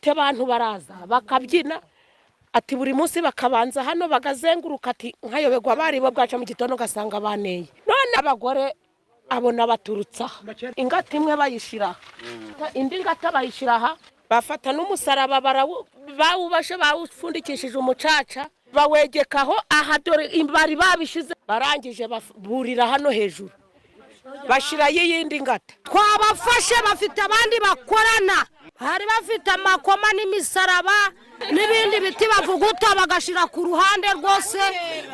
Ati abantu baraza bakabyina, ati buri munsi bakabanza hano bakazenguruka, ati nkayoberwa baribo, bwaca mu gitondo ugasanga baneye. None abagore abona baturutse aha, ingata imwe bayishyira aha, indi ngata bayishyira aha, bafata n'umusaraba bawubashe, bawupfundikishije umucaca, bawegekaho aha. Dore bari babishyize, barangije burira hano hejuru, bashyirayo iyindi ngata. Twabafashe, bafite abandi bakorana, bari bafite amakoma n'imisaraba n'ibindi biti bavuguta bagashyira ku ruhande. Rwose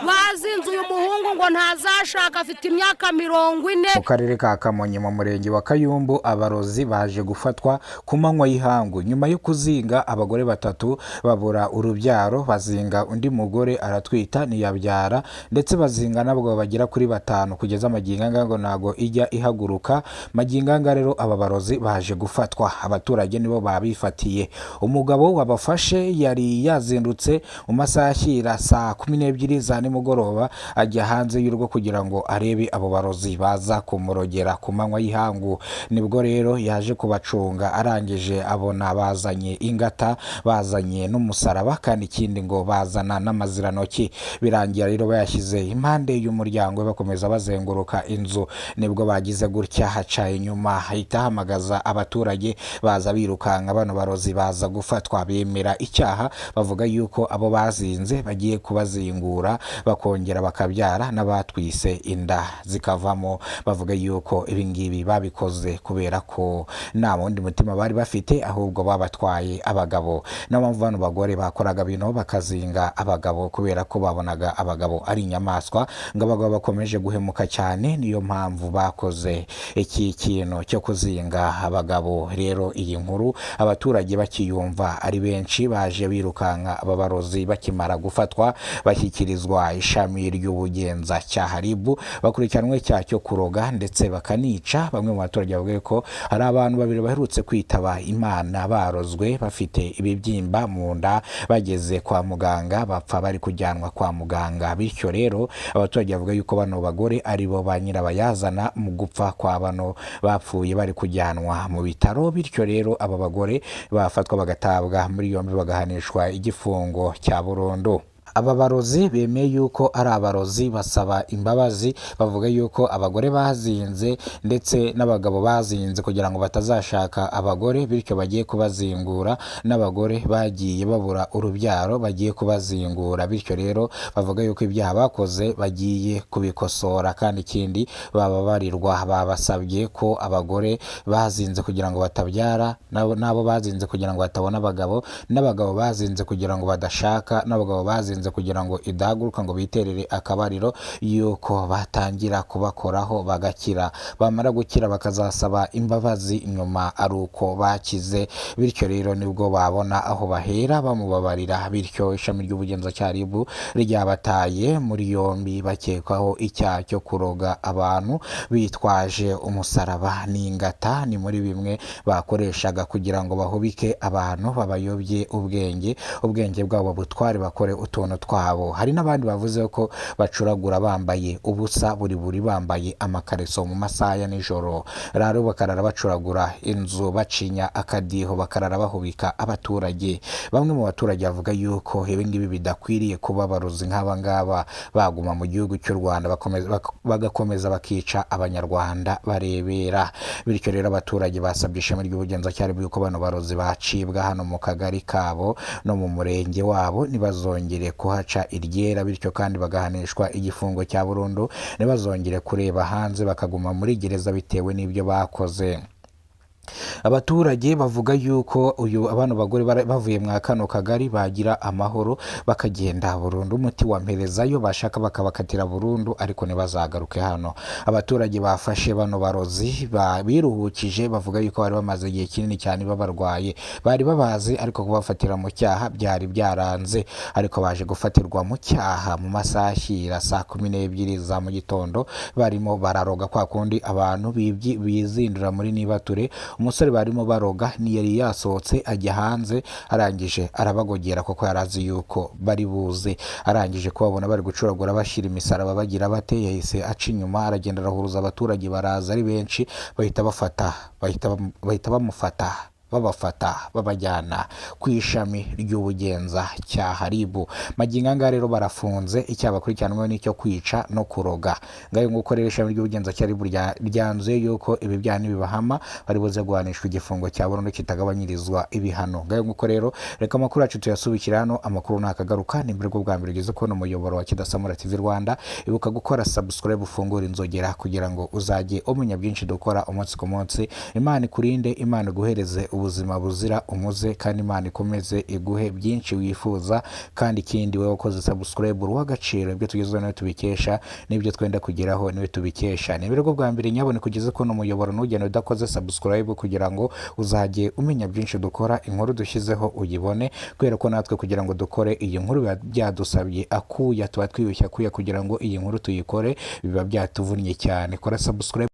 bazinze uyu muhungu ngo ntazashaka, afite imyaka 40. Mu karere ka Kamonyi, mu murenge wa Kayumbu, abarozi baje gufatwa ku manywa y'ihangu nyuma yo kuzinga abagore batatu babura urubyaro, bazinga undi mugore aratwita ntiyabyara, ndetse bazinga n'abagabo bagera kuri batanu. Kugeza magingo aya ngo ntago ijya ihaguruka. Magingo aya rero aba barozi baje gufatwa, abaturage nibo babifatiye. Umugabo wabafashe yari yazindutse mu masaha ashyira saa 12 za nimugoroba, ajya hanze y'urugo kugira ngo arebe abo barozi baza kumurogera ku manywa y'ihangu. Nibwo rero yaje kubacunga, arangije abona bazanye ingata, bazanye n'umusaraba, kandi ikindi ngo bazana n'amazirantoki. Birangira rero bayashyize impande y'umuryango, bakomeza bazenguruka inzu. Nibwo bagize gutya haca inyuma, hahita hamagaza abaturage, baza birukanka. Bano barozi baza gufatwa, bemera icyaha, bavuga yuko abo bazinze bagiye kubazingura bakongera bakabyara, n'abatwise inda zikavamo. Bavuga yuko ibingibi babikoze kubera ko nta wundi mutima bari bafite, ahubwo babatwaye abagabo. Niyo mpamvu bano bagore bakoraga bino, bakazinga abagabo kubera ko babonaga abagabo ari inyamaswa, ngo abagabo bakomeje guhemuka cyane, niyo mpamvu bakoze iki kintu cyo kuzinga abagabo. Rero iyi nkuru abaturage bakiyumva ari benshi baje birukanka. Aba barozi bakimara gufatwa bashyikirizwa ishami ry'ubugenzacyaha RIB, bakurikiranwe icyaha cyo kuroga ndetse bakanica. Bamwe mu baturage bavuga ko hari abantu babiri baherutse kwitaba Imana barozwe bafite ibibyimba mu nda, bageze kwa muganga bapfa bari kujyanwa kwa muganga. Bityo rero abaturage bavuga yuko bano bagore ari bo ba nyirabayazana mu gupfa kwa bano bapfuye bari kujyanwa mu bitaro. Bityo rero aba bagore bafatwa bagatabwa muri yombi, bagahanishwa igifungo cya burundu. Aba barozi bemeye yuko ari abarozi, basaba imbabazi, bavuga yuko abagore bazinze ndetse n'abagabo bazinze kugira ngo batazashaka abagore, bityo bagiye kubazingura, n'abagore bagiye babura urubyaro bagiye kubazingura. Bityo rero bavuga yuko ibyaha bakoze bagiye kubikosora, kandi ikindi bababarirwa. Babasabye ko abagore bazinze kugira ngo batabyara, n'abo bazinze kugira ngo batabona abagabo, n'abagabo bazinze kugira ngo badashaka, n'abagabo bazinze kugira ngo idahaguruka ngo biterere akabariro, yuko batangira kubakoraho bagakira, bamara gukira bakazasaba imbabazi nyuma ari uko bakize. Bityo rero nibwo babona aho bahera bamubabarira. Bityo ishami ry'ubugenzacyaha RIB ryabataye muri yombi, bakekwaho icyaha cyo kuroga abantu bitwaje umusaraba n'ingata. Ni muri bimwe bakoreshaga kugira ngo bahubike abantu, babayobye ubwenge, ubwenge bwabo babutware, bakore utuntu twabo. Hari n'abandi bavuze ko bacuragura bambaye ubusa buri buri, bambaye amakareso mu masaha ya nijoro, rero bakarara bacuragura inzu, bacinya akadiho, bakarara bahubika abaturage. Bamwe mu baturage bavuga yuko ibi ngibi bidakwiriye kuba abarozi nk'aba ngaba baguma mu gihugu cy'u Rwanda, bagakomeza bakica Abanyarwanda barebera. Bityo rero abaturage basabye ishami ry'ubugenzacyaha yuko bano barozi bacibwa hano mu kagari kabo no mu murenge wabo, ntibazongere kuhaca iryera. Bityo kandi bagahanishwa igifungo cya burundu, ntibazongere kureba hanze, bakaguma muri gereza bitewe n'ibyo bakoze. Abaturage bavuga yuko uyu abana bagore bavuye mwa kano kagari bagira amahoro, bakagenda burundu, umuti wa mperezayo, bashaka bakabakatira burundu, ariko ntibazagaruke hano. Abaturage bafashe bano barozi biruhukije, bavuga yuko bari bamaze igihe kinini cyane babarwaye, bari babazi, ariko kubafatira mu cyaha byari byaranze. Ariko baje gufatirwa mu cyaha mu masaha ashyira saa 12 za mu gitondo, barimo bararoga kwa kundi abantu bizindura muri nibature. Umusore barimo baroga ntiyari yasohotse, ajya hanze, arangije arabagogera kuko yari azi yuko bari buze. Arangije kubabona bari gucuragura, bashyira imisaraba, bagira bate, yahise aca inyuma, aragenda arahuruza, abaturage baraza ari benshi, bahita bamufata. Babafata babajyana ku ishami ry'ubugenzacyaha RIB. Magingo aya ngaya rero barafunze, icyaha bakurikiranweho n'icyo kwica no kuroga. Ngayo nguko rero, ishami ry'ubugenzacyaha RIB ryanzuye yuko ibi byaha nibibahama bari buze guhanishwa igifungo cya burundu kitagabanyirizwa ibihano. Ngayo nguko rero, reka amakuru yacu tuyasubikira hano. Amakuru ntakagaruka. Ni bwo bwa mbere ugeze kubona umuyoboro wa Kidasamura TV Rwanda, ibuka gukora subscribe, ufungure inzogera kugira ngo uzajye umenya byinshi dukora umunsi ku munsi. Imana ikurinde, Imana iguhereze ubuzima buzira umuze, kandi Imana ikomeze iguhe byinshi wifuza. Kandi ikindi, wowe wakoze subscribe uri uw'agaciro. Ibyo tugezweho niwe tubikesha, n'ibyo twenda kugeraho niwe tubikesha. Ni bwo bwa mbere nyabone kugeze kubona umuyoboro, ntugende udakoze subscribe kugira ngo uzajye umenya byinshi dukora, inkuru dushyizeho uyibone, kubera ko natwe kugira ngo dukore iyi nkuru biba byadusabye akuya, tuba twiyushye akuya kugira ngo iyi nkuru tuyikore, biba byatuvunnye cyane. Kora subscribe.